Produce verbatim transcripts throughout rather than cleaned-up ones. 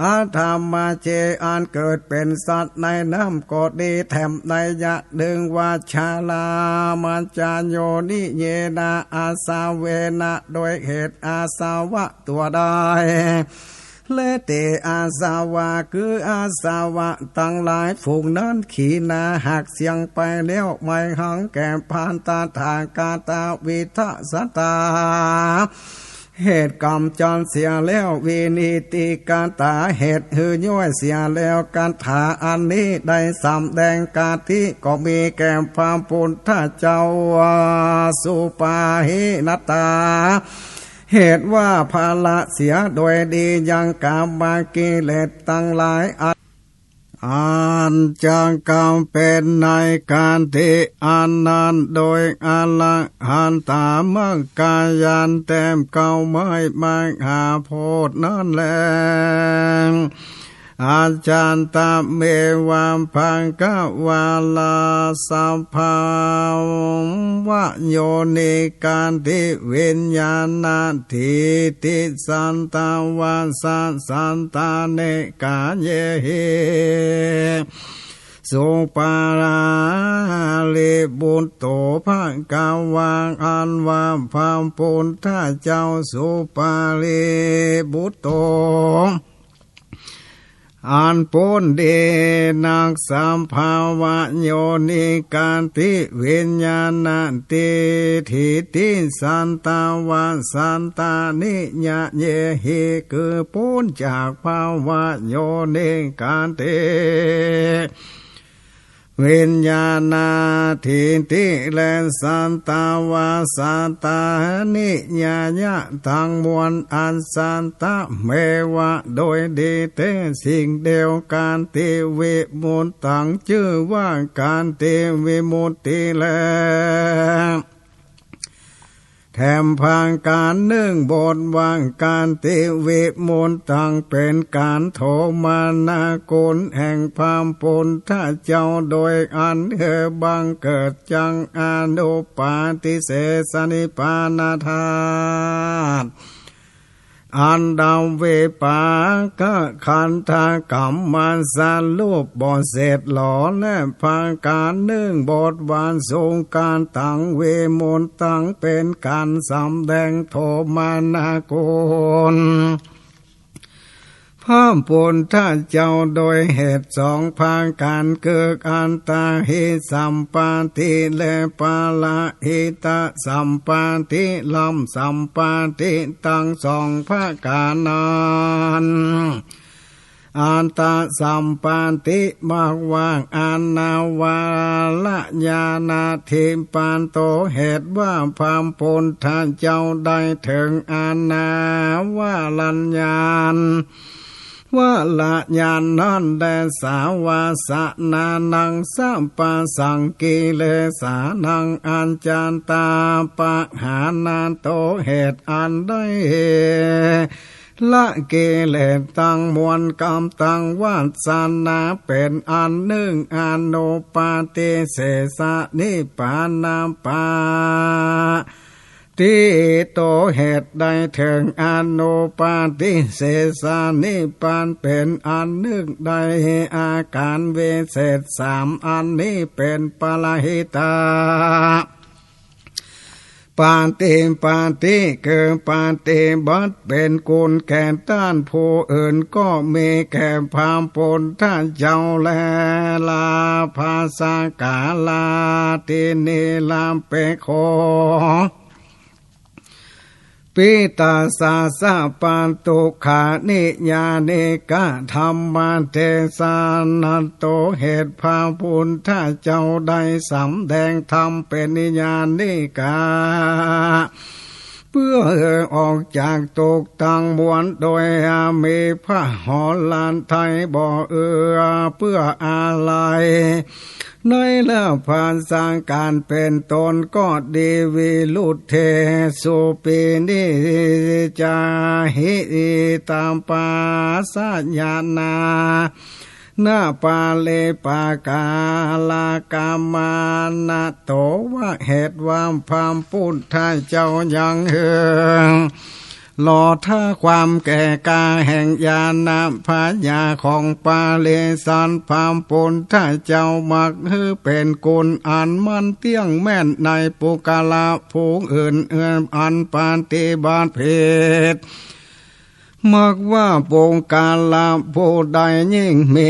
อธรรมเจ อันเกิดเป๋นสัตว์ในน้ำก็ดี แถมในยะนึ่งว่า ชารา มัจจา โยนิ เยนะ อาสเวนะ โดยเหตุอาสวะตั๋วได้ และเต อาสวา คืออาสวะตังหลายฝูงนั้น ขีณา หักเสี้ยงไปแล้ว ไมหัง แก่พระตถาคตา วิทัสสตา เหตุก๋ำจัดเสียแล้ว วินิติกตา เหตุหื้อย่อยเสียแล้ว คาถาอันนี้ได้สำแดง คติก็มีแก่พระปุทธเจ้า สุปาหินตา เหตุว่าผละเสียโดยดียังกามกิเลสตังหลายอัน อันจักกำเป๋นในคติอันนั้น โดยอรหันตมรรคญาณแต้มเก๊าไม้มหาโพธินั้นแล อาจันตะเมวะ ภะคะวา ลา สะภาวะโยนิ คติวิญญาณะ ฏฐิติสัตวาสะ สัตตานิกาเยหิ สุปาลีบุตโต ภะคะวา อันว่าพระปุทธเจ้าสุปาลีบุตโต อันป๊นดีนัก สะภาวะโยนิ คติวิญญาณะ ฏฐิติสัตวา สัตตานิกาเยหิ คือป๊นจากภวะโยนิ คติวิญญาณะ ฏฐิและสัตวา สัตตานิกายะตังมวล อันสัตตะเมวะ โดยดีแต๊สิ่งเดียว คติวิมุตตัง จื้อว่าคติวิมุตติแล แถมประก๋านนึ่งบทว่า คติวิมุตตัง เป๋นก๋านโทมนากุณแห่งพระปุทธเจ้า โดยอันหื้อบังเกิดจักอานุปปาทิเสสนิพพานธาตุ อันดับวิปากขันธกรรมสรุปบ่เสร็จหลอ และประก๋านนึ่งบทว่า สุขะตังวิมุตตัง เป๋นก๋านสำแดงโทมนากุณพระปุทธเจ้า โดยเหตุสองประก๋าน คือ อัตตาหิสัมปาทิ และ ปะระหิตสัมปาทิ ล้ำสัมปาทิตังสองประก๋านนั้น อัตตสัมปาทิ มากว่า อนวรญาณาธิปัตโต เหตุว่าพระปุทธเจ้าได้เถิงอนวรญาณ วรญาณนั้นแล สาวาสนานัง สัพพสังกิเลสานัง อัจจตาปะหานะโต เหตุอันได้ละกิเลสตังมวล กำตังวาสนา เป๋นอันนึ่ง อนุปปาทิเสสนิพพานะปา ทิโต เหตุได้เถิงอนุปปาทิเสสนิพพาน เป๋นอันนึ่ง ได้อาก๋านวิเศษสาม อันนี้เป๋นปะระหิตปาฏิปาทิ คือปฏิบัติเป๋นคุณแก่ต้านผู้อื่น ก็มีแก่พระปุทธเจ้าแล ลาภาสกาลาทินีลาเปโข ปิตาสาสะปะทุกขานิยานิกะธัมมเทสานัตโต เหตุพระปุทธเจ้าได้สำแดงธรรมเป๋นนิยานิกะ เปื้อหื้อออกจากตุ๊กข์ตังมวล โดยอามีพระหฤทัยบ่เอือเปื้ออาลัย ในลาภาสกาลเป๋นต้นก็ดี วิรุตเทสุปินิจจาหิตาปาสยานา นาปาเลปากาลากามานะโต ว่าเหตุว่าพระปุทธเจ้ายังหื้อ หล่อถ้าความแก่กล้าแห่งญาณปัญญาของปริสุทธิ์ พระปุทธเจ้ามักหื้อเป๋นกุณอันมันเตี้ยงแม่นในปุคคละผู้อื่น อันปฏิบัติผิด มักว่าปุคคละผู้ใดยิ่งมี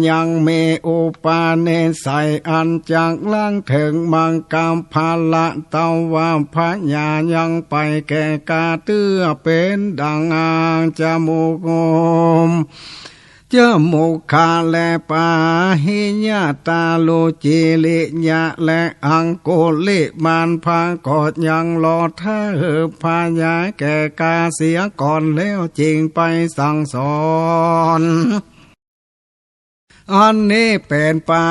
ยังมีอุปนิสัยอันจักละเถิงมัคคะผละ แต่ว่าปัญญายังไปแก่กล้าเตื้อเป๋นดังจมูก จมูกขา และปาหิยะ ตา รุ จิ ริยะ และอังคุลิมาน พระก็ยังหล่อถ้าหื้อปัญญาแก่กล้าเสียก่อนแล้วจึงไปสั่งสอน อันนี้เป๋นปา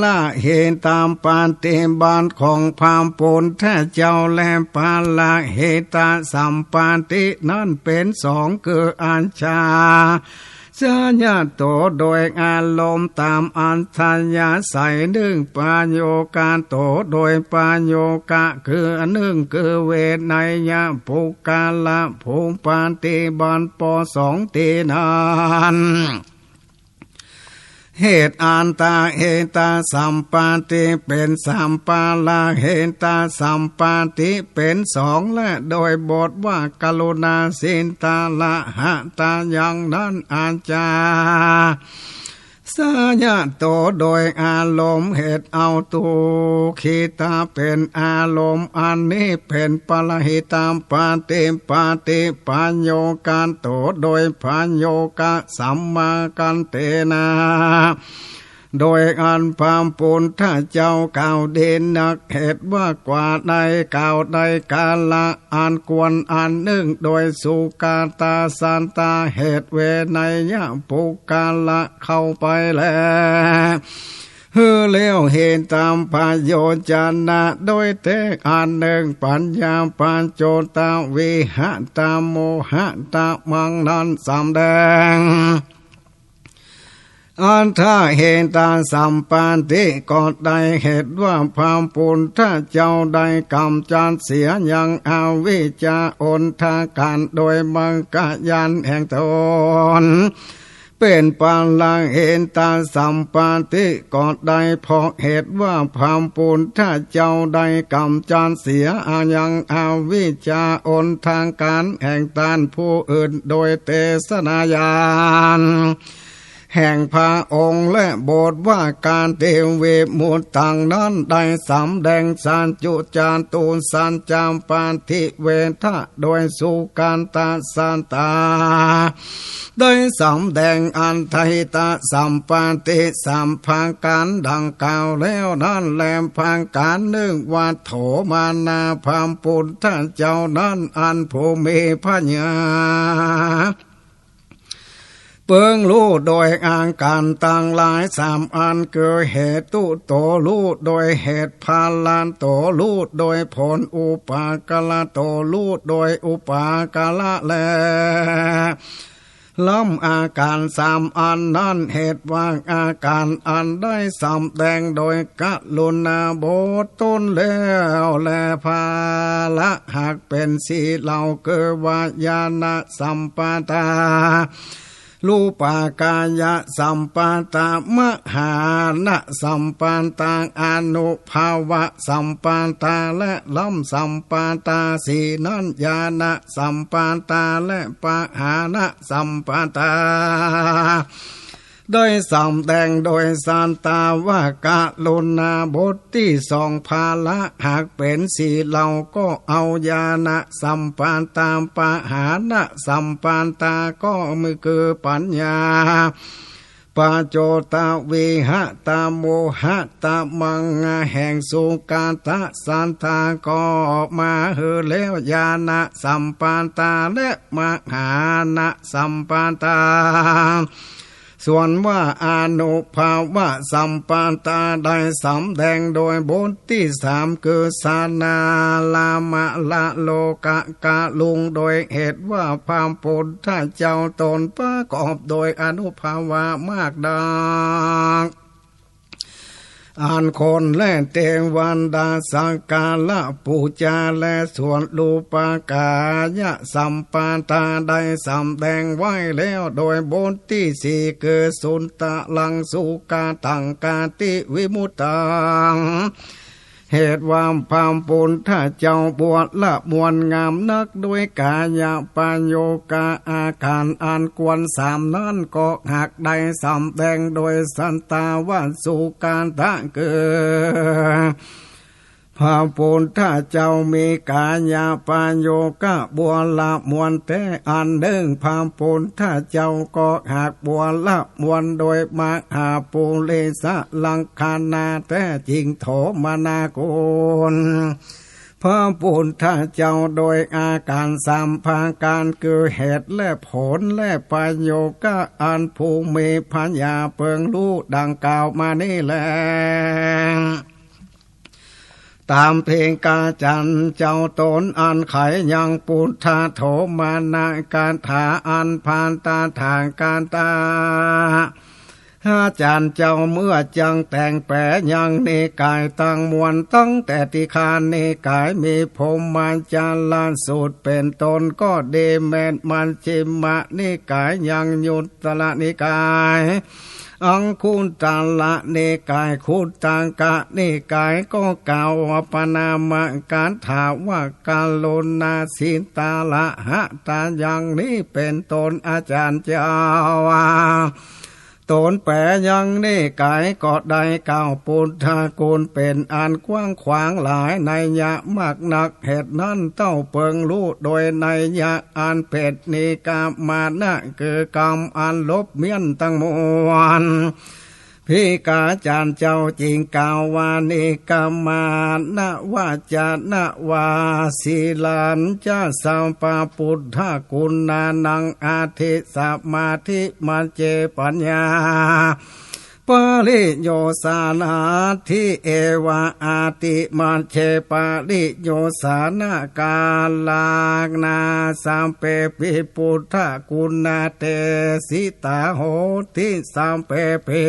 ละเหตุปฏิบัติของพระปุทธเจ้า และปาละเหตุสัมปาทินั้นเป๋นสอง คืออัจฉา สยโต โดยอารมณ์ต๋ามอัธยาศัย นึ่ง ปโยคโต โดยปโยคะ คือนึ่ง คือเวไนยปุคคละผู้ปฏิบัติปอสองตี้นั้น เหตุอัตตาเหตุสัมปาทิเป๋นสาม ปาละเหตุสัมปาทิเป๋นสอง และโดยบทว่ากรุณาสินทาระหะตายังนั้น อัจฉา สยโต โดยอารมณ์เหตุเอาทุกขิตาเป๋นอารมณ์ อันนี้เป๋นปรหิตปฏิปาทิ ปโยคโต โดยปโยคะ สัมมาคันเตนะ โดยอันพระปุทธเจ้ากล่าวดีนัก เหตุว่ากว่าในกาลใดกาละอันควรอันนึ่ง โดยสุขตาสันตาเหตุเวไนยปุคคละเข้าไปแล้ว หื้อแล้วเหตุตามประโยชน์จนะ โดยแต๊อันนึ่ง ปัญญาปัจจุตวิหะตาโมหะตามังนั้นสำแดง อัตถาเหตุสัมปาทิก็ได้เหตุว่าพระปุทธเจ้าได้ก๋ำจัดเสียยังอวิชชาอนทการโดยมรรคญาณแห่งตน เป๋นปรหิตสัมปาทิก็ได้ เพราะเหตุว่าพระปุทธเจ้าได้ก๋ำจัดเสียยังอวิชชาอนทการแห่งต้านผู้อื่นโดยเตสนญาณแห่งพระองค์ และบทว่าการเตวิมุตตังนั้นได้สำแดงสัจจุจาตุสัจจปาทิเวทะ โดยสุขันตสันตา ได้สำแดงอัตถาหิตสัมปาทิสามประการดังกล่าวแล้วนั้นแล ประการนึ่ง วัตโถ มานา พระปุทธเจ้านั้นอันผู้มีพญา เปิงฮู้โดยอาก๋ารตังหลายสามอัน คือเหตุโตฮู้โดยเหตุ ผละโตฮู้โดยผล อุปาการะโตฮู้โดยอุปาการะแล ลำอาก๋ารสามอันนั้น เหตุว่าอาก๋ารอันได้สำแดงโดยกรุณาบทตนแล้วแล ผละหากเป๋นสี่เหล่า คือว่าญาณสัมปทา รูปากายสัมปทา มหานะสัมปทา อานุภาวะสัมปทา และลำสัมปทาสี่นั้น ญาณสัมปทา และปหานะสัมปทา ได้สำแดงโดยสัตตาวกรุณาบทตี้สอง ผละหากเป๋นสี่เหล่า ก็เอาญาณสัมปทา ปหานะสัมปทา ก็คือปัญญา ปัจจุตวิหะตาโมหะตามัง แห่งสุขันตสันตา ก็มาหื้อแล้ว ญาณสัมปทา และมหานะสัมปทา ส่วนว่าอานุภาวะสัมปทา ได้สำแดงโดยบทตี้สาม คือสนารามะละโลกะกะลุง โดยเหตุว่าพระปุทธเจ้าตนประกอบโดยอานุภาวะมากดัง อันคนและเตวดาสักการะปู๋จาและสวดรูปกายสัมปทาได้สำแดงไว้แล้ว โดยบทตี้สี่ คือสุตตังสุขขังคติวิมุตตัง เหตุว่าพระพุทธเจ้าบัวละมวลงามนัก ด้วยกายประโยคะอาก๋านอันควรสามนั้น ก็หากได้สำแดงโดยสัตวสุขขังค คือ พระพุทธเจ้ามีกายประโยคะบัวละมวลแต๊อันนึ่ง พระพุทธเจ้าก็หากบัวละมวลโดยมหาปุริสลักษณะแต๊ จึงโทมนัสกุณ พระพุทธเจ้าโดยอาก๋านสามประก๋าน คือเหตุและผลและประโยคะอันผู้มีปัญญาเปิงฮู้ดังกล่าวมานี้แล ต๋ามเพียงอาจ๋ารย์เจ้าต๋นอันใค่ยังปุทธโสมนัสคาถาอันพระตถาคตา อาจ๋ารย์เจ้าเมื่อจักแต่งแป๋ยังนิกายตังมวล ตั้งแต่ติคานิกายมีพรหมจารรสูตรเป๋นต้นก็ดี แม้นมัชฌิมนิกายยังยุตตรนิกาย อังคุตรนิกาย คุตตกนิกาย ก็กล่าวว่าพระนามคาถาว่ากรุณาสิตาระหะตายังนี้เป๋นต้น อาจ๋ารย์เจ้าต๋นแป๋ยังนิกายก็ได้กล่าวปุทธคุณเป๋นอันกว้างขวางหลายนัยยะมากนัก เหตุนั้นเต้าเปิงฮู้โดยนัยยะอันเป๋นนิกมมาน คือกรรมอันลบเมี้ยนตังมวล เพียงอาจ๋ารย์เจ้าจึงกล่าวว่า นิกมมานวจนะวา สีลัญจะสัพพะปุทธกุณานัง อธิสมาธิมัชฌิปัญญา ปริโยสานาทิ เอวะอติมัชฌิปริโยสานกาลักนา สัพเพปิปุทธกุณาเตสิตาโหติ สัพเพปิ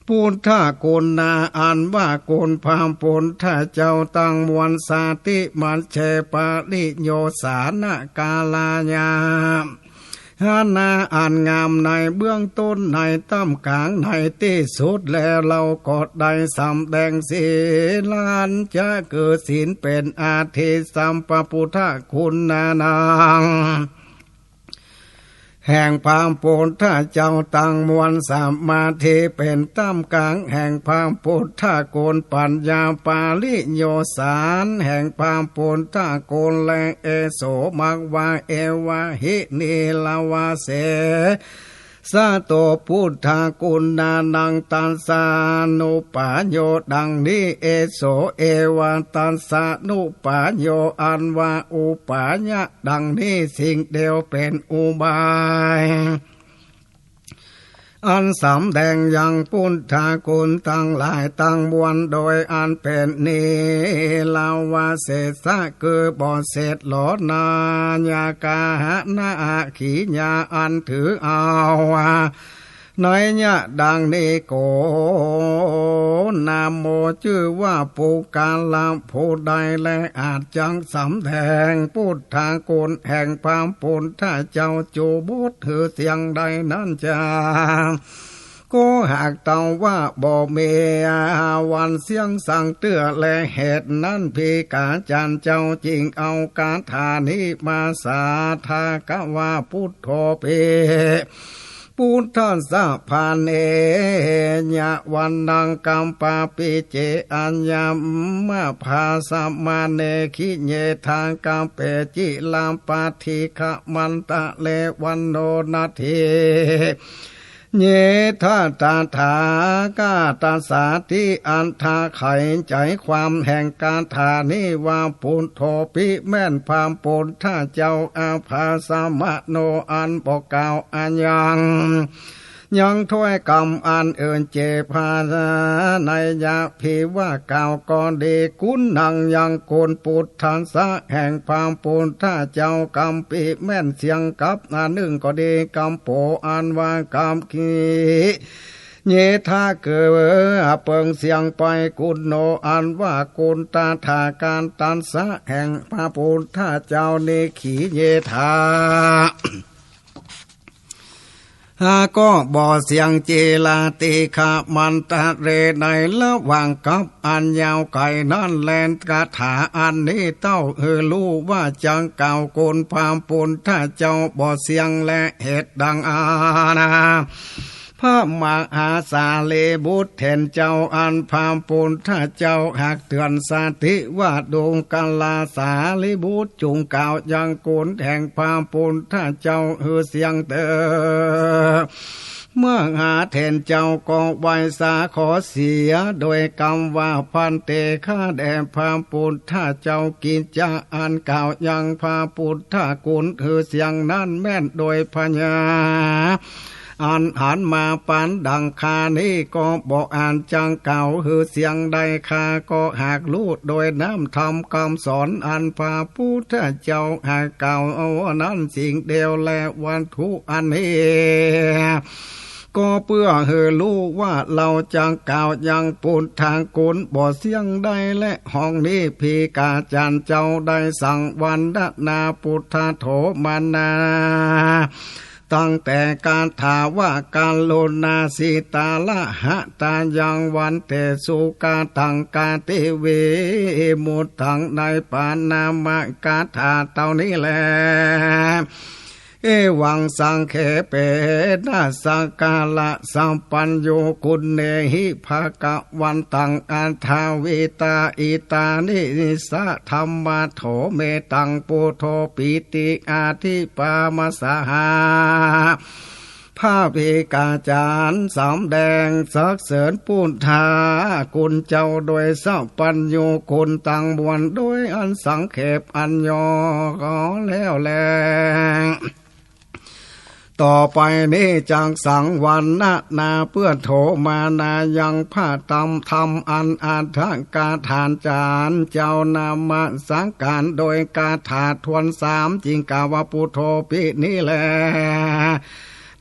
ปุทธกุณาอันว่าคุณพระปุทธเจ้าตังมวล สติมัชฌิปริโยสานกาลายะ หานาอันงามในเบื้องต้น ในต้ามก๋าง ในตี้สุด และเฮาก็ได้สำแดงสีลัญจะ คือศีลเป๋นอธิสัพพะปุทธกุณานัง แห่งพระปุทธเจ้าตังมวล สมาธิเป๋นต้ามก๋างแห่งพระปุทธกุณ ปัญญาปริโยสานแห่งพระปุทธกุณ และเอโสมักว่า เอวะหินิรวาเส สะโตปุทธกุณานัง ตัสสานุปาโย ดังนี้ เอโส เอวะ ตัสสานุปาโย อันว่าอุปายะ ดังนี้ สิ่งเดียวเป๋นอุบาย อันสำแดงยังปุทธกุณตังหลายตังมวล โดยอันเป๋นนิรวาเสสะ คือบ่เสร็จหลอ นายกาหะนะอขีญา อันถือเอา นัยยะดังนี้ โก นาโม จื้อว่าปุคคละผู้ใด และอาจจักสำแดงปุทธกุณแห่งพระปุทธเจ้า จุบทหื้อเสียงใดนั้นจา ก็หากเต้าว่าบ่มีวันเสี้ยงสังเตื้อ และเหตุนั้น เพียงอาจ๋ารย์เจ้าจึงเอาคาถานี้มาสาธกะว่า พุทโธ ปิ ปุทธัสสะ ภาเณยะ วนัง กัมปะปิ เจ อัญญะมะ ภาสะมะเน ขิเย ทากัปเป จิระปะทิฆะมันตะเล วันโณ นัตถิ เย ทัตถาคะตัสสา ตี้อัตถะ ไขความแห่งคาถานี้ว่า พุทโธ ปิ แม่นพระปุทธเจ้า อภาสมะโณ อันบ่กล่าวอะยัง ยังถ้อยกำอันอื่น เจ ภา นัยยะ ภิ ว่ากล่าวก็ดี กุณัง ยังคุณ ปุทธัสสะ แห่งพระปุทธเจ้า กัมปิ แม่นเสียงกับอันนึ่งก็ดี กัมโป อันว่ากัมพี เยทะ เก๋อเปิงเสี้ยงไป กุณโณ อันว่ากุณตถาคตัสสะแห่งพระปุทธเจ้านี้ ขีเยทะ ก็บ่เสี้ยง จีราติคมันตะเร ในระหว่างกับอันยาวไก๋นั้นแล คาถาอันนี้เต้าหื้อฮู้ว่าจักกล่าวกุณพระปุทธเจ้าบ่เสี้ยง และเหตุดังอานา พระมหาสารีบุตรเถรเจ้า อันพระปุทธเจ้าหากเตื๋อนสติว่า ดูกราสารีบุตร จุ่งกล่าวยังกุณแห่งพระปุทธเจ้าหื้อเสี้ยงเต๊อะ มหาเถรเจ้าก็ไหว้สาขอเสียโดยกำว่า ภันเต ข้าแด่พระปุทธเจ้า กิจจะอันกล่าวยังพระปุทธคุณหื้อเสี้ยงนั้นแม่นโดยผญา อันหันมาปานดังข้านี้ก็บ่อาจจักกล่าวหื้อเสี้ยงได้ ข้าก็หากฮู้โดยน้ำธรรมกำสอนอันพระปุทธเจ้าหากกล่าวนั้นสิ่งเดียวแล วัตถุอันนี้ ก็เปื้อหื้อฮู้ว่าเฮาจักกล่าวยังปุทธคุณบ่เสี้ยงได้แล ห้องนี้ภิกขาจ๋ารย์เจ้าได้สังวรรณนา ปุทธโธมนา ตั้งแต่คาถาว่า กรุณาสิตาระหะตายัง ภันเต สุขะตัง กาติวิมุตตัง ในปานามคาถาเต้านี้แล เอวังสังเขเปนะ สักการะสัพพัญญู กุณเณหิ ภะคะวันตัง อัฏฐาวิตา อิตานิ สะ ธัมมา โธ เมตัง ปุทโธ ปิติ อาทิ ปามาสหา พระภิกขาจ๋ารย์สำแดงสรรเสริญปุทธคุณเจ้าโดยสัพพัญญูคุณตังมวล โดยอันสังเขปอันย่อก็แล้วแล ต่อไปนี้จักสังวรรณนาเปื้อโธมนายังพระธรรม ธรรมอันอัฏฐกถาจ๋ารย์เจ้านามัสก๋ารโดยคาถาถ้วนสาม จึงกล่าวว่า ปุทโธ ปิ นี้แล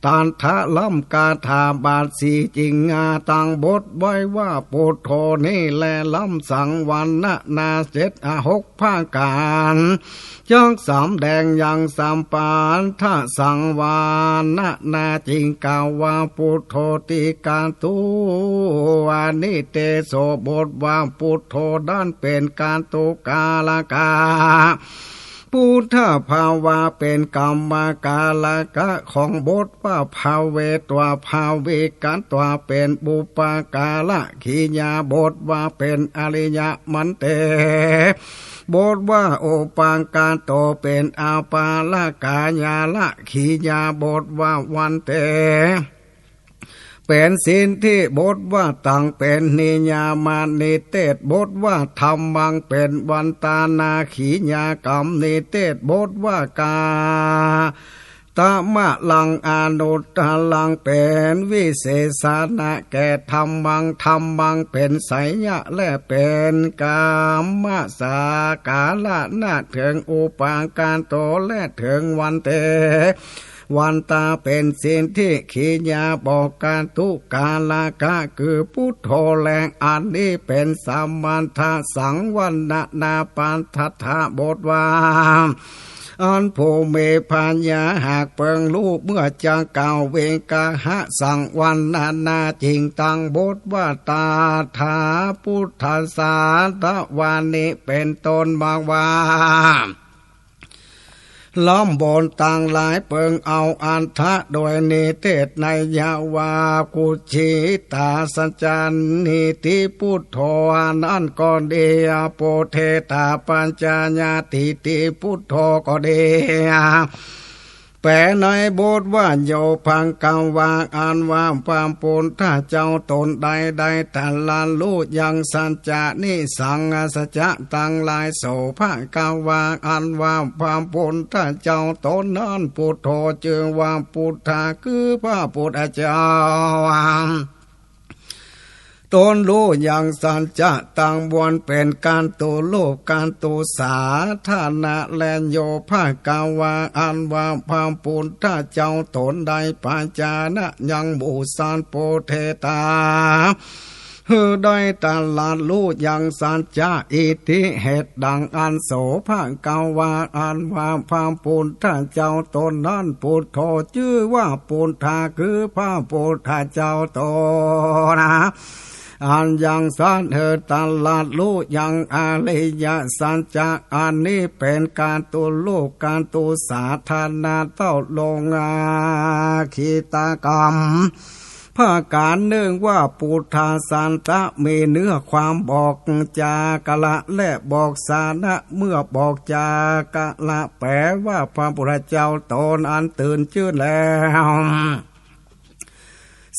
ตัดถะ ล้ำคาถาบาทสี่จึงอาตั้งบทไว้ว่า ปุทโธ นี้แล ล้ำสังวรรณนาเจ็ดอาหกประก๋าร จักสำแดงยังสัพพัทธสังวรรณนา จึงกล่าวว่า ปุทโธ ติกาตุ วานิเตโส บทว่าปุทโธนั้นเป๋นกาตุกาละกะ ปุทธภาวะเป๋นกรรมการะกะของบทว่า ภาเวตัว ภาวิกัตวา เป๋นบุปการะกิริยา บทว่าเป๋นอริยะมันเต บทว่าอุปกาโต เป๋นอปารกายาละกิริยา บทว่าวันเต เป๋นสิทธิ บทว่าตัง เป๋นนิยามานิเตศ บทว่าธัมมัง เป๋นวันตานากิริยา กรรมนิเตศ บทว่ากาตมะลังอนุตตรัง เป๋นวิเศษณะแก่ธัมมัง ธัมมัง เป๋นไสยะ และเป๋นกรรมสาการะณะ เถิงอุปกาโต และเถิงวันเต วันตา เป๋นสิทธิกิริยา บอกกาตุกาละกะ คือปุทโธแล อันนี้เป๋นสัพพัทธสังวรรณนา ปัทธัตถะ บทว่า อันผู้มีปัญญาหากเปิงฮู้ เมื่อจักกล่าววิกหะสังวรรณนา จึงตั้งบทว่า ตถาพุทธัสสาทวานิ เป๋นต้นมาว่า ล้ำบนตังหลายเปิงเอาอัฏฐะโดยนิเตศนัยยะว่า กุจจิตาสัจจานิติปุทโธ อันนั้นก็ดี ปุทเทตาปัจจานาทิฏฐิปุทโธก็ดี แปลในบทว่า โย ภะคะวา อันว่าพระพุทธเจ้าตนใดได้ตรัสรู้ยังสัจจะนี้ สังสัจจะตังหลาย โส ภะคะวา อันว่าพระพุทธเจ้าตนนั้น ปุทโธ จื้อว่าปุทธะ คือพระพุทธเจ้า ตนฮู้ยังสัจจะตังมวล เป๋นกาตุโลกาตุสาธารณะแล โย ภะคะวา อันว่าพระปุทธเจ้าต๋นได้ ปะจานะ ยังหมู่สัตว์ปุเทตา หื้อได้ตรัสฮู้ยังสัจจะ อิทธิ เหตุดังอั้น โส ภะคะวา อันว่าพระปุทธเจ้าต๋นนั้น ปุทโธ จื้อว่าปุทธะ คือพระปุทธเจ้าต๋น อันยังสัตว์หื้อตรัสฮู้ยังอริยสัจจะ อันนี้เป๋นกาตุโลกาตุสาธารณะ เต้าโลกาคิตกรรม ประก๋านนึ่งว่า ปุทธสันตะ มีเนื้อความบอกจาคะและบอกสรณะ เมื่อบอกจาคะ แป๋ว่าพระปุทธเจ้าต๋นอันตื่นจื้นแล้ว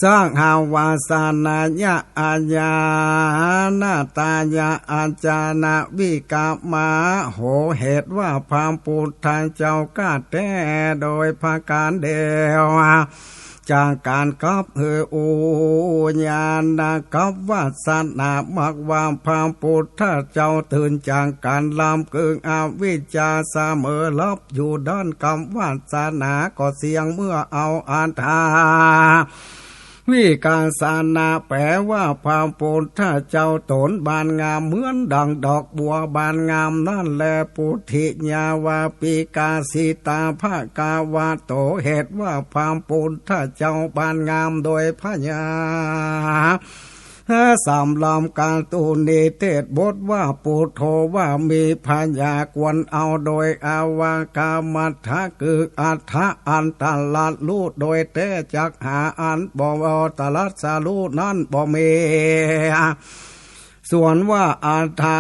สหวาสนายะ อาญาณตายะ อาจาณวิกรรมะ โห เหตุว่าพระปุทธเจ้าข้าแต๊ โดยประก๋านเดียว จากก๋านกับหื้ออุญาณกับวาสนา มักว่าพระปุทธเจ้าตื่นจากก๋านลำเกิงอวิชชาเสมอลับ อยู่ด้านกับวาสนา ก็เสี้ยงเมื่อเอาอัฏฐา วิกัสสนะ แป๋ว่าพระปุทธเจ้าต๋นบานงาม เหมือนดังดอกบัวบานงามนั้นแล ปุทธิยาวาปิกาสิตา ภะคะวะโต เหตุว่าพระปุทธเจ้าบานงามโดยผญา สำหรับกาตุนิเทศบทว่า ปุทโธ ว่ามีผญาควรเอาโดยอวกามัฏฐะ คืออัฏฐะอันตรัสฮู้โดยแต๊ จักหาอันบ่ตรัสฮู้นั้นบ่มี ส่วนว่าอัฏฐา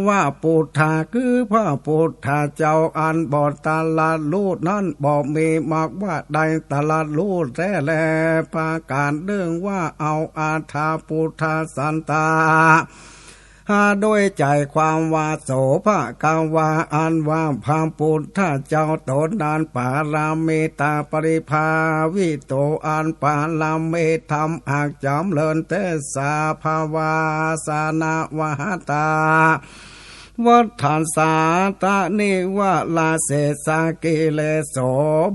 ว่าปุทธะ คือพระปุทธเจ้าอันบ่ตรัสฮู้นั้นบ่มี มักว่าได้ตรัสฮู้แต๊แล ประก๋านนึ่งว่าเอาอัฏฐาปุทธสันตะ โดยใจ๋ความว่า โส ภะคะวา อันว่าพระปุทธเจ้าต๋นนั้น ปารมีตาปริภาวิโต อันปารมีธรรมอักจำเริญแต๊ สาภาวาสนวหตา วัฏฏัสสา ตะนิวะระเสสะกิเลโส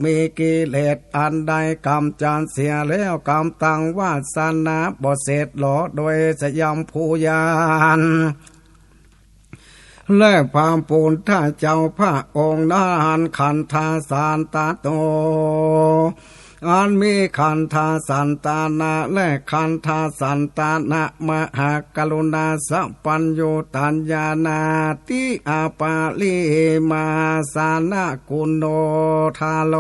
มีกิเลสอันใดก๋ำจัดเสียแล้ว ก๋ำตังวาสนาบ่เสร็จหลอ โดยสยามภูญาณ และพระปุทธเจ้าพระองค์นั้น ขันธสันตะโต อันมีขันธสันตะนะ และขันธสันตะนะ มหากรุณาสัพพัญญูตัญญานาติอปริมาสนะกุณโณทาโร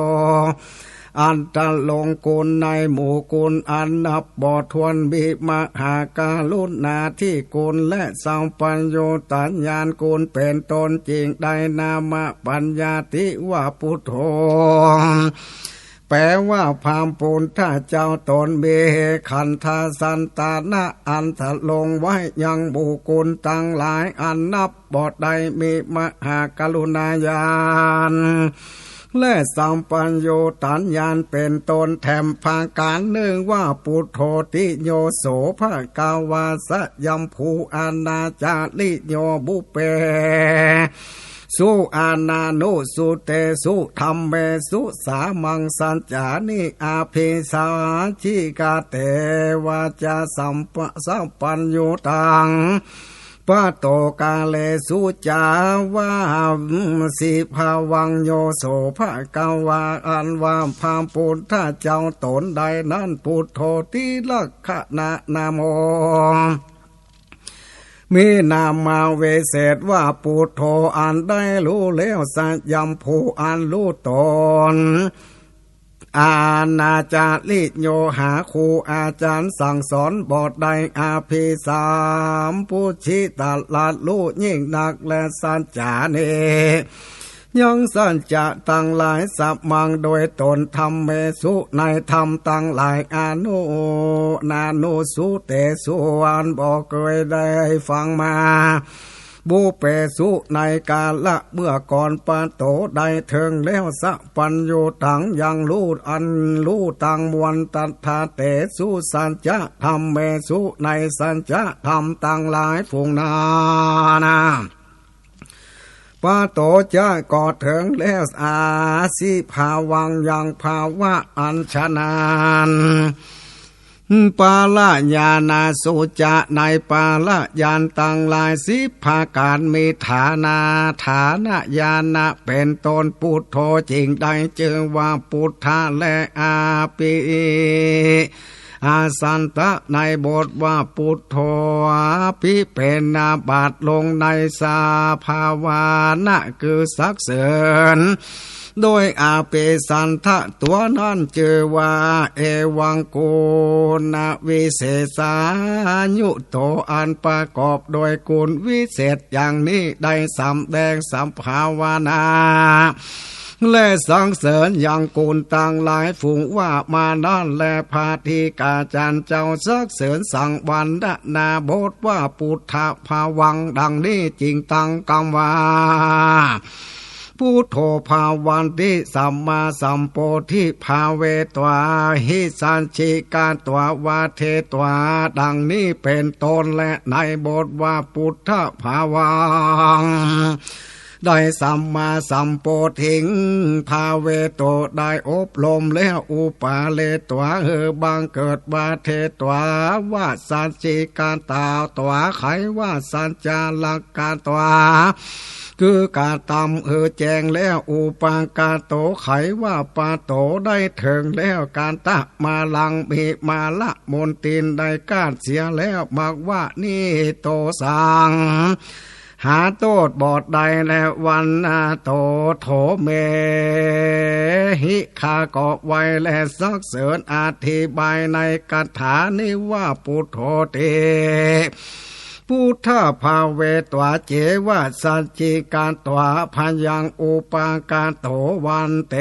อันตรงคุณในหมู่คุณอันนับบ่ถ้วน มีมหากรุณาธิคุณและสัพพัญญูตัญญาณคุณเป๋นต้น จึงได้นามปัญญาติว่าปุทโธ แป๋ว่าพระปุทธเจ้าต๋นมีขันธสันตะนะอันตรงไว้ยังหมู่คุณตังหลายอันนับ บ่ได้ มีมหากรุณาญาณ และสัพพัญญูตัญญาณเป๋นต้น แถมประก๋านนึ่งว่า ปุทโธติโยโส ภะคะวา สยามภู อนาจาริโย ปุพเพ สุ อนานุสสุเตสุ ธัมเมสุ สามัง สัจจานิ อภิสายิกา เตวาจา สัพพะ สัพพัญญูตัง ปะโตกาเลสุ จาวาสิภาวัง โยโส ภะคะวา อันว่าพระปุทธเจ้าต๋นใดนั้น ปุทโธติลักขณะนะโม มีนามาวิเศษว่าปุทโธ อันได้ฮู้แล้ว สยามภู อันฮู้ต๋น อนาจาริโย หาครูอาจ๋ารย์สั่งสอนบ่ได้ อภิสัมพุชฌิ ตรัสฮู้ยิ่งนัก และสัจจานิ ยังสัจจะตังหลาย สมัง โดยต๋น ธัมเมสุ ในธรรมตังหลาย อนานุสสุเตสุ อันบ่เกยได้ฟังมา ปุพเพสุ ในกาละเมื่อก่อน ปะโถ ได้เถิงแล้ว สัพพัญญูตัง ยังฮู้อันฮู้ตังมวล ตัตถะเตสุ สัจจะธัมเมสุ ในสัจจะธรรมตังหลายฝูงนั้น ปะโถ จะก็เถิงแล้ว อาสิภาวัง ยังภาวะอันฉะนั้น ปะละญาณะสุจะ ในปะละญาณตังหลายสิบประก๋าน มีฐานะ ฐานะญาณะเป๋นต้น ปุทโธ จึงได้จื้อว่าปุทธะ และอภิ อาสันทะ ในบทว่าปุทโธ อภิเปนนาบัติลงในสภาวะนะ คือสรรเสริญ โดยอภิสันทะตั๋วนั้นจื้อว่า เอวังกุณวิเศษานุตโต อันประกอบโดยคุณวิเศษอย่างนี้ ได้สำแดงสภาวนา และสรรเสริญยังกุณตังหลายฝูงว่ามานั้นแล พระอัฏฐิกาจารย์เจ้าสรรเสริญสังวรรณนาบทว่าปุทธะภาวัง ดังนี้จึงตั้งกำว่า พุทโธภาวันติ สัมมาสัมโพธิภาเวตวา หิสัจฉิกาตวา วาเทตวา ดังนี้เป๋นต้น และในบทว่าปุทธะภาวัง ได้สัมมาสัมโพธิงภาเวโต ได้อบรมแล้ว อุปาเลตวา หื้อบังเกิด วาเทตวา วสัจฉิกาตาตวา ไขว่าสัจจาลักกาตวา คือกระตำหื้อแจ้งแล้ว อุปากาโต ไขว่าปะโถ ได้เถิงแล้ว กาตะมาลัง มีมาละมนตีนได้กาดเสียแล้ว มักว่านิโตสัง หาโต้ษบ่ได้แล วันโตโถเมหิ ข้าก็ไหว้และสรรเสริญอธิบายในคาถานี้ว่า ปุทโธติ พุทธะภาเวตวา เจวะสัจฉิกาตวา พยังอุปากาโต วันเต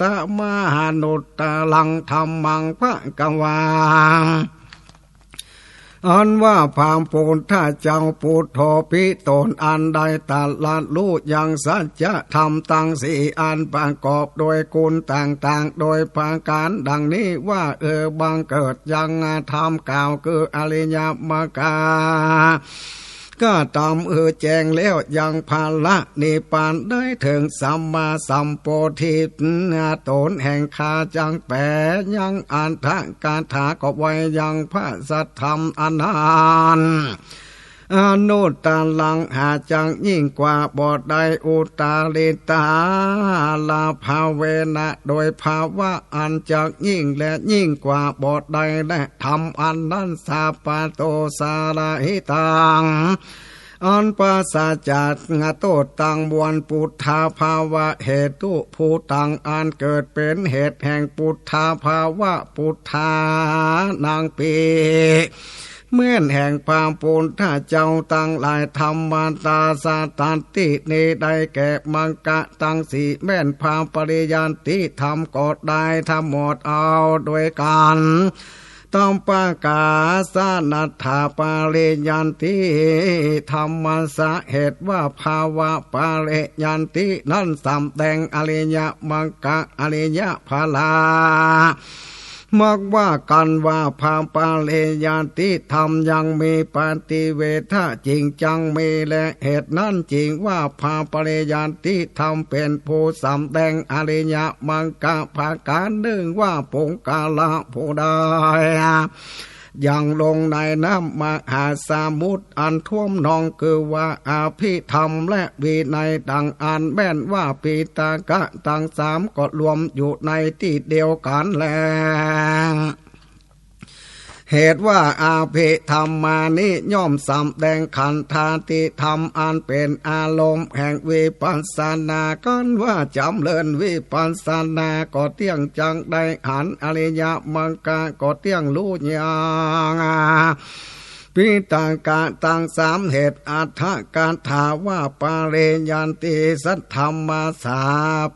ตมหานุตตรังธัมมัง ภะคะวัง อันว่าพระพุทธเจ้าพุทโธภิตน อันได้ตรัสรู้ยังสัจธรรมตังสี่ อันประกอบโดยคุณต่างๆ โดยประก๋านดังนี้ว่า เออ บังเกิดยังธรรมกล่าวคืออริยมรรคา กระตำหื้อแจ้งแล้วยังผละนิพพาน ได้เถิงสัมมาสัมโพธิ ตนแห่งข้าจักแป๋ยังอัตถกถาก็ไหว้ยังพระสัทธรรมอันนั้น อนุตตรัง หาจักยิ่งกว่าบ่ได้ อุตตริตาลาภาเวนะ โดยภาวะอันจักยิ่งและยิ่งกว่าบ่ได้ และธรรมอันนั้น สัพพะโตสะละหิตัง อันปราศจากโต้ษตังมวล ปุทธาภาวะเหตุภูตัง อันเกิดเป๋นเหตุแห่งปุทธาภาวะ ปุทธานัง เป๋นแม่นแห่งพระพุทธเจ้าตังหลาย ธัมมาตาสะตัตติ นี้ได้แก่มรรคะตังสี่ แม่นพระปริยัติธรรมก็ได้ทั้งหมดเอาด้วยกั๋น ตามประกาศนัตถปริยัติธัมมัสสะ เหตุว่าภาวะปริยัตินั้นสำแดงอริยมรรคอริยผละ มักว่ากั๋นว่าพระปริยัติธรรมยังมีปฏิเวทะจริงจังมีแล เหตุนั้นจึงว่าพระปริยัติธรรมเป๋นผู้สำแดงอริยมรรคประก๋านนึ่งว่าปุคคละผู้ใด ยังลงในน้ำมหาสมุทรอันท่วมนอง คือว่าอภิธรรมและวินัยดังอั้น แม่นว่าปิฎกะตังสามก็รวมอยู่ในตี้เดียวกั๋นแล เหตุว่าอภิธรรมานิ ย่อมสำแดงขันธาติธรรมอันเป๋นอารมณ์แห่งวิปัสสนา กั๋นว่าจำเริญวิปัสสนาก็เตี้ยงจักได้หันอริยมรรคก็เตี้ยงฮู้ยัง ปิฎกะตังสาม เหตุอัตถกถาว่า ปริยัติสัทธัมมาสา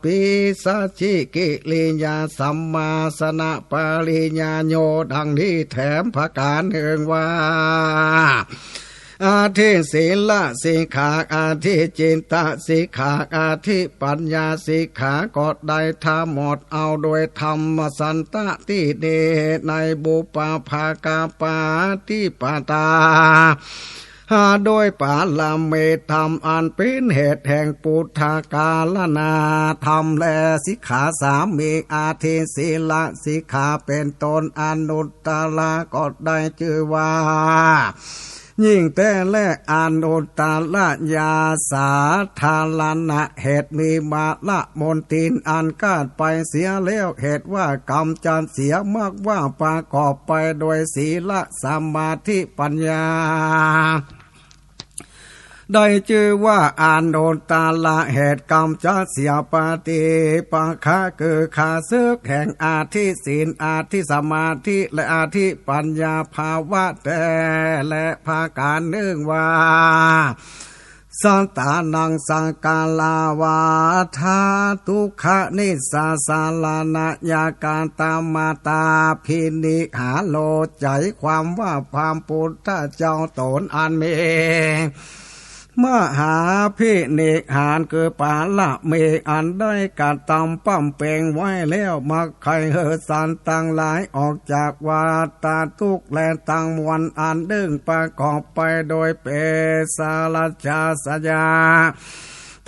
ปิ สัจฉิกิริยาสัมมาสนะปริญญาโย ดังนี้แถมประก๋านนึ่งว่า อธิศีลสิกขา อธิจิตตสิกขา อธิปัญญาสิกขา ก็ได้ทั้งหมด เอาโดยธรรมสันตตินี้ ในบุพพกาปาฏิปทา โดยปรมัตถธรรมอันเป๋นเหตุแห่งปุทธกาลธรรม และสิกขาสามมี อธิศีลสิกขาเป๋นต้น อนุตตรก็ได้จื้อว่า ยิ่งแต๊แล อนุตตรญาสาธารณะ เหตุมีมลมลทินอันขาดไปเสียแล้ว เหตุว่ากำจัดเสีย มักว่าประกอบไปโดยศีล สมาธิ ปัญญา ได้จื้อว่าอนุตตร เหตุกำจัดเสียปฏิปักขะ คือข้าศึกแห่งอธิศีล อธิสมาธิ และอธิปัญญา ภาวะแต๊ และประก๋านนึ่งว่า สัตตานัง สักกายวาทา ทุกขนิสสารณะ ยะกาตมตาภินิหาโร ใจ๋ความว่าพระพุทธเจ้าต๋นอันมีมหาภินิหาร คือปรมีอันได้กระตำบำเพ็งไว้แล้ว มักใค่หื้อสัตว์ตังหลายออกจากวัฏฏะทุกข์ และตังมวลอันนึ่งประกอบไปโดยเปสรัชชาสยา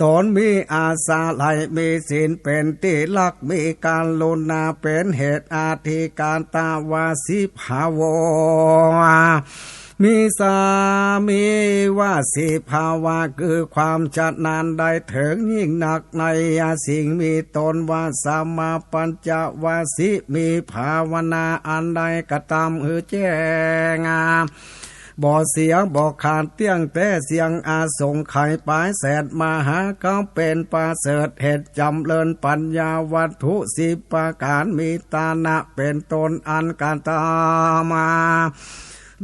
ต๋นมีอาศัย มีศีลเป๋นตี้รัก มีกรุณาเป๋นเหตุ อธิกาตวสิภาโว มีสามีวสิภาวะ คือความชำนาญได้เถิงยิ่งนักในสิ่งมีตน วสมาปัญจวสิ มีภาวนาอันได้กระตำหื้อแจ้ง บ่เสียบ่ขาด เตี้ยงแต๊เสี้ยงอสงไขย ปายแสดมหากัปเป๋นประเสริฐ เหตุจ๋ำเริญปัญญาวัตถุสิบประก๋าน มีตานะเป๋นต้นอันกระตำมา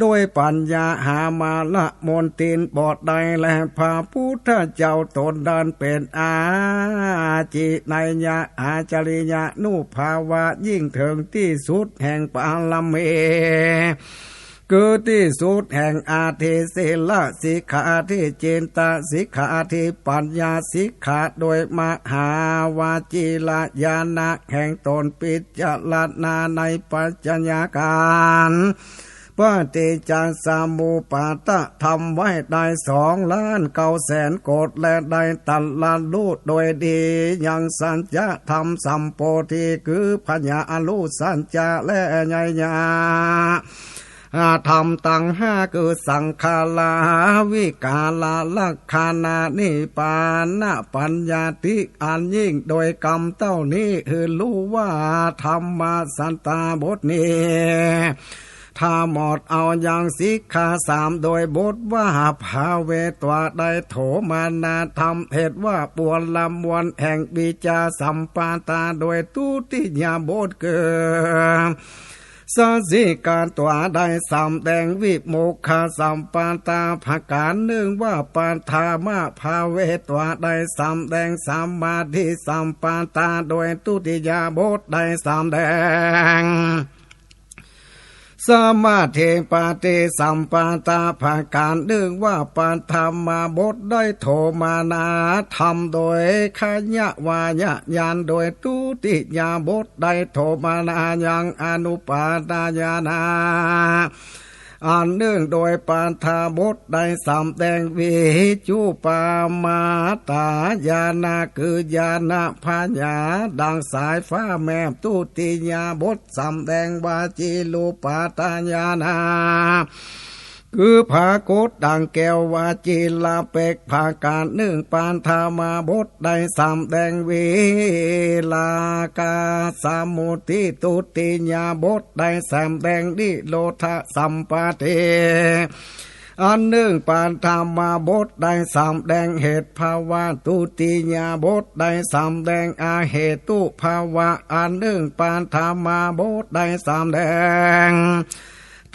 โดยปัญญาหามลมลทินบ่ได้ และพระพุทธเจ้าต๋นนั้นเป๋นอาจินายะ อาจริยานุภาวะ ยิ่งเถิงตี้สุดแห่งปรมี คือตี้สุดแห่งอธิศีลสิกขา อธิจิตตสิกขา อธิปัญญาสิกขา โดยมหาวจิรญาณะแห่งต๋น พิจารณาในปัจจัยการ ปฏิจจสมุปปาทธรรมไว้ได้สองล้านเก้าแสนโกฏ และได้ตรัสรู้โดยดียังสัจธรรมสัมโพธิ คือพญาอนุสัจจะ และไยยะ อาธรรมตังห้า คือสังขาราวิการลักขณานิพพานะปัญญาทิ อันยิ่งโดยกำเต้านี้ หื้อฮู้ว่าธรรมสัตตบทนี้ ถ้าหมดเอายังสิกขาสาม โดยบทว่าภาเวตวา ได้โถมนัสธรรม เหตุว่าปวลมวลแห่งวิชชาสัมปทา โดยทุติยบทคือ สัจฉิกาตวา ได้สำแดงวิโมกขสัมปทาประก๋านนึ่งว่า ปัทมภาเวตวา ได้สำแดงสมาธิสัมปทา โดยทุติยบทได้สำแดง สมาธิปฏิสัมปทาประก๋านนึ่งว่า ปัทมบทได้โถมนัสธรรม โดยขยะวายญาณ โดยทุติยบทได้โถมนัสยังอนุปาทาญาณ อันนึ่งโดยปัทมบทได้สำแดงวิจุปปมาทญาณ คือญาณพญาดังสายฟ้าแมบ ทุติยบทสำแดงวจิรูปาทญาณ คือผากฏดังแก้ววจิรเปกขประก๋านนึ่ง ปัทมบทได้สำแดงวิราคะสมุทัย ทุติยบทได้สำแดงนิโรธสัมปทา อันนึ่งปัทมบทได้สำแดงเหตุภาวะ ทุติยบทได้สำแดงอเหตุภาวะ อันนึ่งปัทมบทได้สำแดง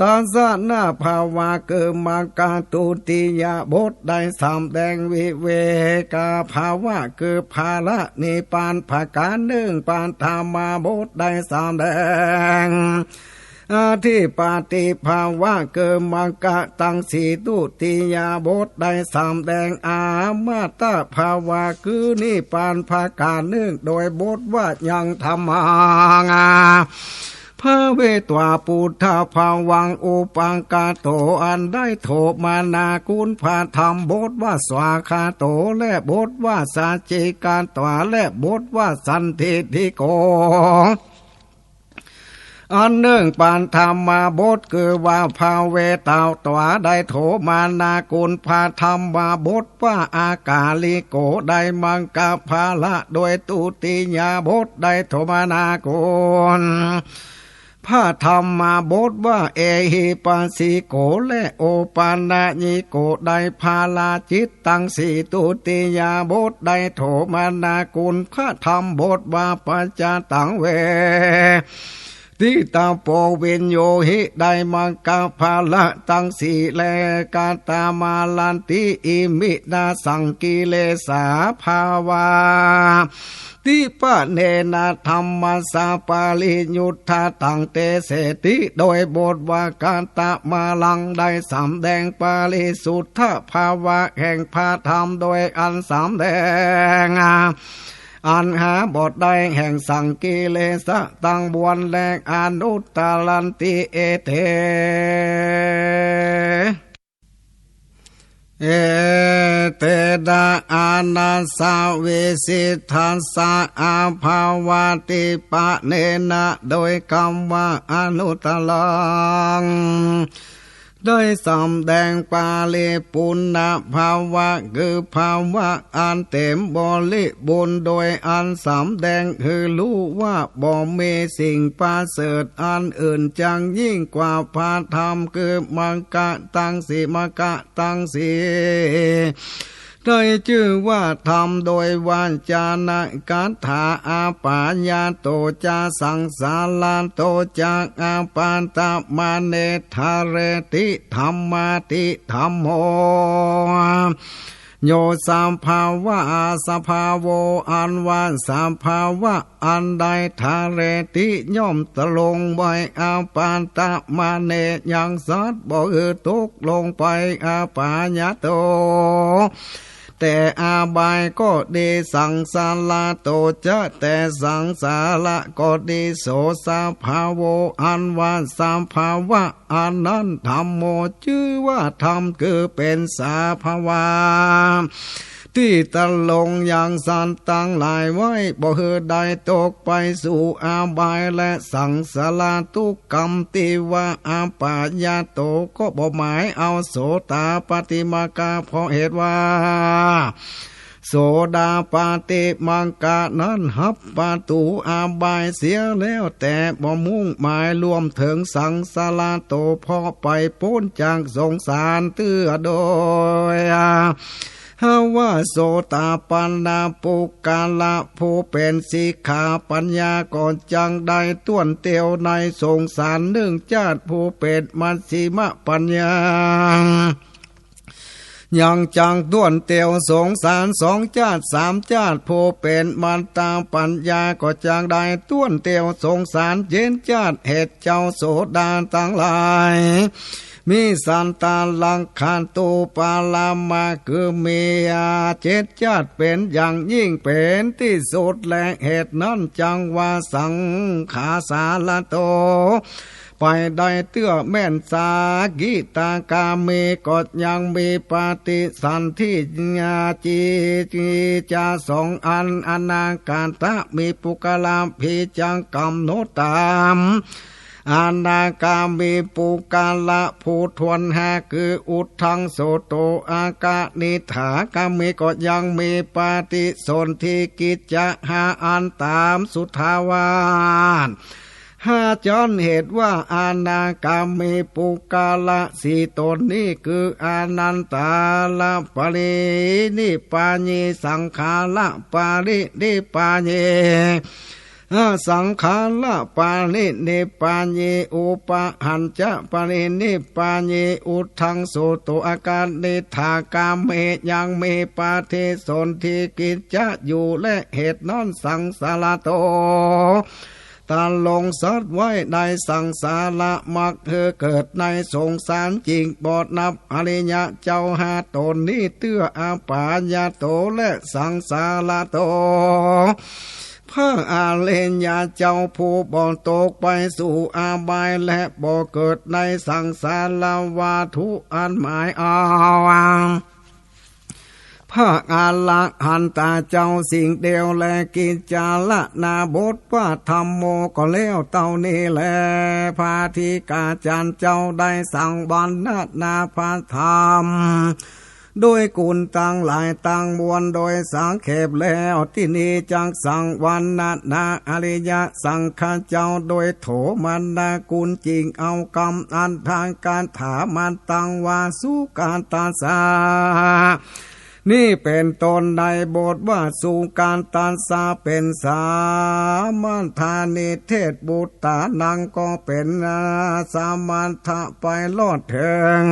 ทัศนภาวะ คือมรรค ทุติยบทได้สำแดงวิเวกภาวะ คือผลนิพพานประก๋านนึ่ง ปัทมบทได้สำแดง อธิปติภาวะ คือมรรคตังสี่ ทุติยบทได้สำแดงอมตภาวะ คือนิพพานประก๋านนึ่ง โดยบทว่ายังธัมมัง ภาเวตวา ปุทธภาวัง อุปกาโต อันได้โทมนาคุณพระธรรม บทว่าสวาคาโต และบทว่าสัจจิกาตวา และบทว่าสันทิฏฐิโก อันนึ่งปัทมบทคือว่าภาเวตวาได้โทมนาคุณพระธรรมบทว่าอากาลิโก ได้มังคละผละโดยทุติยบทได้โทมนาคุณ พระธรรมบทว่าเอหิปัสสิโก และโอปัญญิโก ได้ผละจิตตังสี่ ทุติยบทได้โทมนาคุณ พระธรรมบทว่าปัจจตังเวทิตโปวิญญูหิ ได้มังคละผละตังสี่ และกาตามาลันติอิมินาสังกิเลสาภาวา ติปะเนนะธัมมัสสะปะริญญุตทะตังเตเสติ โดยบทว่ากาตามาลังได้สำแดงปะริสุทธภาวะแห่งพระธรรมโดยอันสำแดง อันหาบ่ได้แห่งสังกิเลสะตังมวล และอนุตตรันติเอเต เอเตนะอานัสสะวิสิทธัสสะอาภาวาติปะเนนะ โดยกำว่าอนุตตรัง ได้สำแดงปะริปุณณภาวะ คือภาวะอันเต็มบริบูรณ์ โดยอันสำแดงหื้อฮู้ว่าบ่มีสิ่งประเสริฐอันอื่นจักยิ่งกว่าพระธรรม คือมังคละตังสี่ มังคละตังสี่ ได้จื้อว่าธรรม โดยวจนคาถา อาปะยะโตจะสังสาระโตจะอาปาตะมะเนทะเรติธัมมาติธัมโม โยสภาวะ สภาโว อันว่าสภาวะอันใด ทะเรติ ย่อมตรงไว้ อาปาตะมะเน ยังสัตว์บ่หื้อตกลงไป อาปะยะโต แต่อบายก็ดี สังสาระโตจะ แต่สังสาระก็ดี โสสภาโว อันว่าสภาวะอันนั้น ธัมโม จื้อว่าธรรม คือเป๋นสภาวะ ตี้ตรงยังสัตว์ตังหลายไว้ บ่หื้อได้ตกไปสู่อบาย และสังสาระทุกข์ กำตี้ว่าอาปะยะโต ก็บ่หมายเอาโสตาปัตติมัคคะ เพราะเหตุว่า โสดาปัตติมัคคะนั้นฮับปะตู๋อบายเสียแล้ว แต่บ่มุ่งหมายรวมเถิงสังสาระโต เพราะไปป๊นจากสงสารเตื้อ โดย หาว่าโสตาปันนปุคคละผู้เป๋นสิกขาปัญญาก็จักได้ต้วนเตียวในสงสาร นึ่งจาติ ผู้เป๋นมัชฌิมปัญญา ยังจักต้วนเตียวสงสาร สองจาติ สามจาติ ผู้เป๋นมัตตปัญญาก็จักได้ต้วนเตียวสงสาร เจ็ดจาติ เหตุเจ้าโสดาตังหลาย มีสัตตลักขันตุปารมะ คือมีเจ็ดจาติเป๋นอย่างยิ่งเป๋นตี้สุด และเหตุนั้นจักว่าสังขาสาระโต ไปได้เตื้อแม่นสกิทาคามี ก็ยังมีปฏิสันธิญาณจิจจะสองอัน อนาคาตะมีปุคคละ พิจารกำหนดต๋าม อนาคามีปุคคละผู้ถ้วนห้า คืออุทธัง โสโต อากนิฏฐาคามี ก็ยังมีปฏิสนธิกิจจะห้าอันต๋ามสุทธาวาสห้าจั้น เหตุว่าอนาคามีปุคคละสี่ต๋นนี้ คืออานันตาละปรินิพพานี สังขาละปรินิพพานี อสังขาละปรินิพพานี อุปหันจะปรินิพพานี อุทธัง โสโต อากนิฏฐาคามี ยังมีปฏิสนธิกิจจะอยู่ และเหตุนั้นสังสาระโต ตันลงสัตว์ไว้ในสังสารมรรค หื้อเกิดในสงสารจิ่งบ่นับ อริยะเจ้าห้าต๋นนี้ เตื้ออปายโตและสังสารโต พระอริยะเจ้าผู้บ่ตกไปสู่อบายและบ่เกิดในสังสารวัฏฏุอันหมายเอา พระอรหันตะเจ้าสิ่งเดียวแล กิจจารณาบทว่าธัมโมก็แล้วเต้านี้แล พระอธิกาจารย์เจ้าได้สั่งวรรณนาพระธรรม โดยคุณตังหลายตังมวลโดยสังเขปแล้ว ตี้นี้จักสั่งวรรณนาอริยสังฆะเจ้าโดยโถมนัสคุณ จิ่งเอากำอัตถกถามาตั้งว่า สุกัตตัสสะ นี้เป๋นต้น ในบทว่าสุกัตตัสสะเป๋นสมัตถนิเทศ ปุตตานังก็เป๋นสมัตถะไปรอดเถิง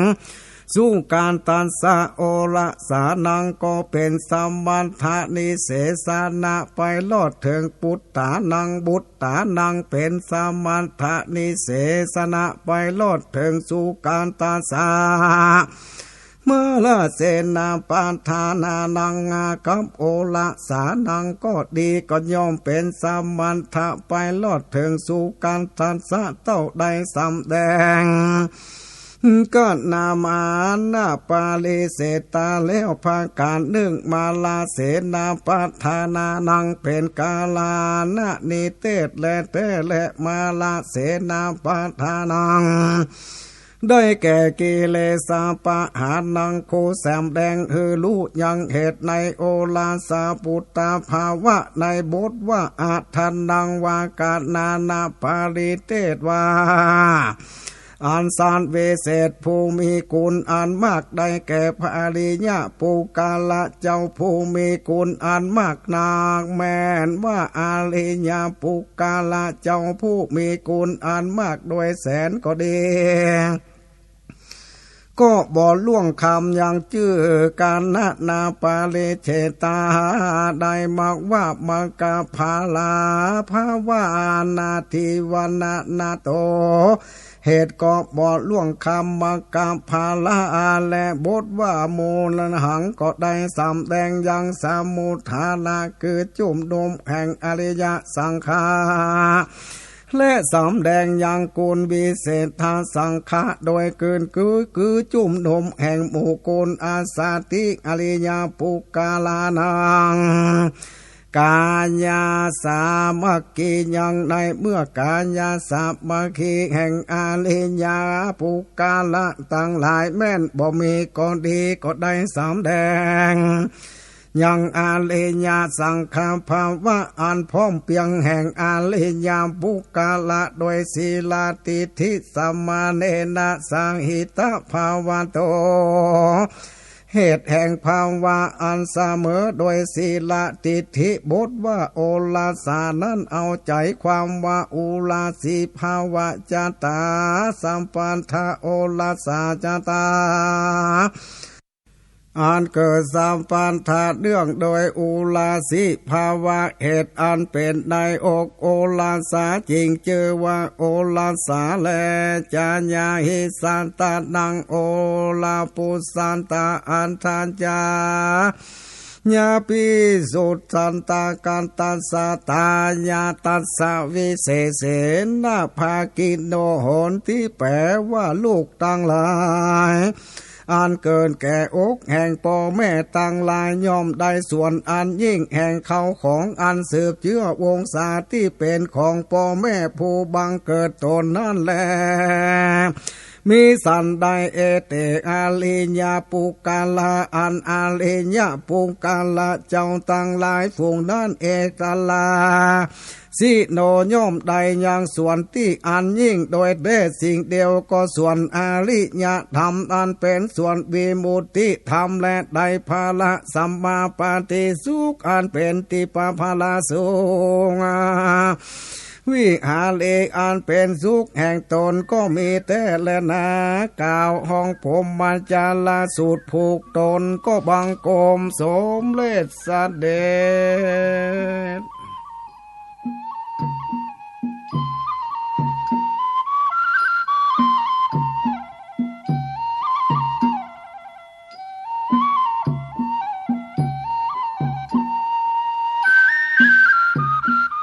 สุกัตตัสสะโอรสานังก็เป๋นสมัตถนิเสสนะไปรอดเถิง ปุตตานัง บุตตานังเป๋นสมัตถนิเสสนะไปรอดเถิง สุกัตตัสสะ มาลเสนาปทานานัง กับโอรสานังก็ดี ก็ย่อมเป๋นสมัตถะไปรอดเถิง สุกัตตัสสะเต้าได้สำแดง กะนามานะปริเสธาแล้ว ประก๋านนึ่ง มาลเสนาปทานานังเป๋นกาลานะนิเทศแลแต๊แล มาลเสนาปทานัง ได้แก่กิเลสปหานัง คู่สำแดงหื้อฮู้ยังเหตุในโอรสปุตตภาวะ ในบทว่าอัฏฐานัง วากะนานะปริเทศว่า อันสัตว์วิเศษผู้มีคุณอันมาก ได้แก่พระอริยปุคคละเจ้าผู้มีคุณอันมากนัก แม่นว่าอริยปุคคละเจ้าผู้มีคุณอันมากโดยแสนก็ดี ก็บ่ล่วงคำยังจื้อกะนานะปริเชธา ได้มากว่ามัคคาภาลา ภาวานาทิวนานาโต เหตุก็บ่ล่วงคำมัคคาภาลา และบทว่ามูลหังก็ได้สำแดงยังสมุทฐานะ คือจุมนุมแห่งอริยสังฆะ และสำแดงยังคุณวิเศษสังฆะ โดยคืนคือ คือจุมนุมแห่งหมู่คุณอสาติอริยปุคคลานัง กายาสามัคคี ยังในเมื่อกายาสามัคคีแห่งอริยปุคคละตังหลาย แม่นบ่มีก็ดี ก็ได้สำแดง ยังอริยสังฆภาวะอันพร้อมเปียงแห่งอริยปุคคละ โดยศีลาทิฏฐิสมะเณนะสหิตะภาวะโต เหตุแห่งภาวะอันเสมอโดยศีลาทิฏฐิ บทว่าโอรสานั้นเอาใจ๋ความว่าอุราสีภาวะจาตา สัมปันธะโอรสาจาตา อันเกิดสัมปันธะเนื่องโดยอุราสีภาวะ เหตุอันเป๋นในอกโอรสา จึงจื้อว่าโอรสาแล จาญาหิสัตตานังโอรปุสสันตาอัฏฐาญา ญาปิสุทธันตากัตตัสสะ ตายาตัสสะวิเศษเสนะ ภาคิโนโหนติ แป๋ว่าลูกตังหลาย อันเกิดแก่อกแห่งป้อแม่ตังหลาย ย่อมได้ส่วนอันยิ่งแห่งเข้าของอันสืบเจื้อวงศาตี้เป๋นของป้อแม่ผู้บังเกิดต๋นนั้นแล มิสันใด เอเต อริยปุคคละ อันอริยปุคคละเจ้าตังหลายฝูงนั้น เอตลา สิโน ย่อมได้ยังส่วนตี้อันยิ่งโดยแต๊สิ่งเดียว ก็ส่วนอริยธรรมอันเป๋นส่วนวิมุตติธรรม และได้ผละสัมมาปัตติสุขอันเป๋นทิพพะผละสุข วิหาริอันเป๋นสุขแห่งต๋นก็มีแต๊แลนา กล่าวฮ้องพรหมจารสูตรผูกต๋นก็บังคมสมเร็จเสด็จ